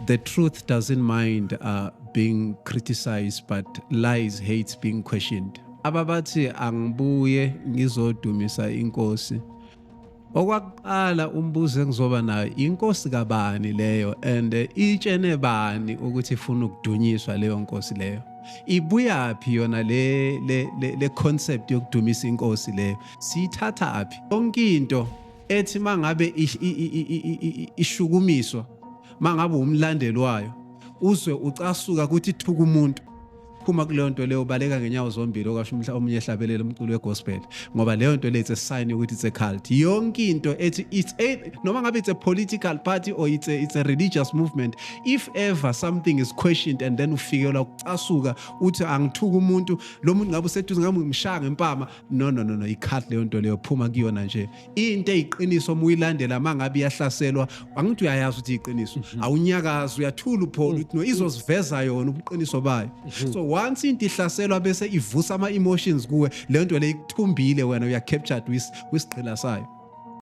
The truth doesn't mind being criticized, but lies hates being questioned. Ababathi angibuye ngizodumisa inkosi. Okwakuqala umbuzo engizoba nayo, inkosi kabani leyo, and itshene bani ukuthi ifuna ukudunyiswa leyo nkosi leyo? Ibuyaphi yona le concept yokudumisa inkosi leyo? Siyithatha phi? Yonke into ethi mangabe ishukumiswa, mangabe umlandeli wayo uzwe ucasuka ukuthi ithuka umuntu, phuma kuleyo nto leyo, baleka ngenyawo zombili, okwasho umhla omunye ehlabelela umculo wegospel, ngoba leyo nto le, it's a sign ukuthi it's a cult. Yonke into ethi it's a, noma ngabe it's a political party or it's a religious movement, if ever something is questioned and then ufikelwa ukucasuka uthi angithuka umuntu lo muntu, ngabe useduze, ngabe ngimshaya ngempama, no, no, no, no, i-cult leyo nto leyo, phuma kuyona nje. Into eyiqiniso uma uyilandela, mangabe iyahlaselwa, angithi uyayazi ukuthi iqiniso, awunyakazi, uyathula, uphola, uthi no, izoziveza yona ubuqiniso bayo. So once into ihlaselwa bese ivusa ama emotions kuwe, leyo nto leyo ikuthumbile wena, uya captured kwisigqila sayo.